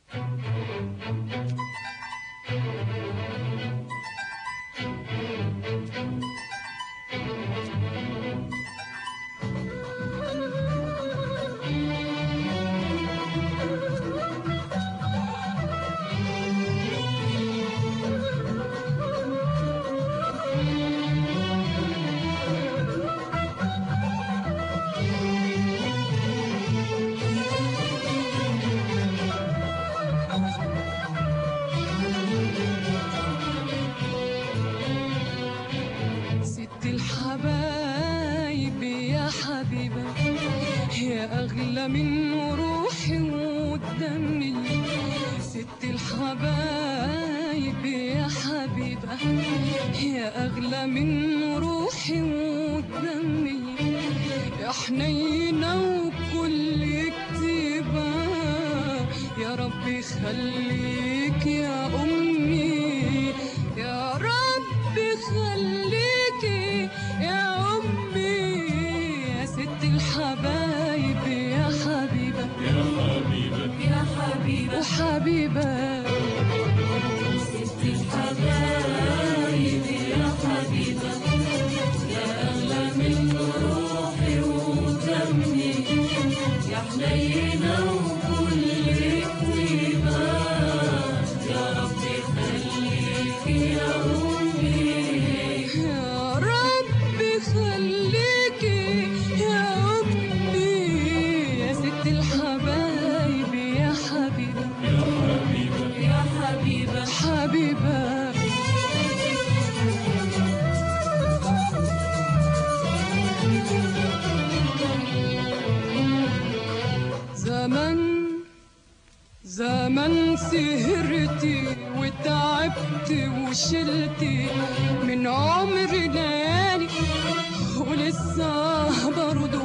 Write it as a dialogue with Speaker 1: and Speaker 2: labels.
Speaker 1: ست الحبايب يا حبيبة، يا أغلى من روحي ودمي. ست الحبايب يا حبيبة، يا أغلى من روحي ودمي. يا حنينة وكل كتيبة، يا ربي خليك يا أمي، يا ربي خليكي يا أمي. يا ست الحبايب يا حبيبة،
Speaker 2: يا حبيبة،
Speaker 3: يا حبيبة
Speaker 1: وحبيبة.
Speaker 3: ست الحبايب يا حبيبة، يا أغلى من روحي ودمي، يا حنينة وكل طيبة، يا ربي خليكي يا أمي،
Speaker 1: يا ربي خليكي يا أمي. يا ست الحبايب يا حبيبة،
Speaker 2: يا حبيبة،
Speaker 3: يا حبيبة،
Speaker 1: حبيبة. زمن زمن سهرتي وتعبت وشلتي من عمر ليالي، ولسه برضو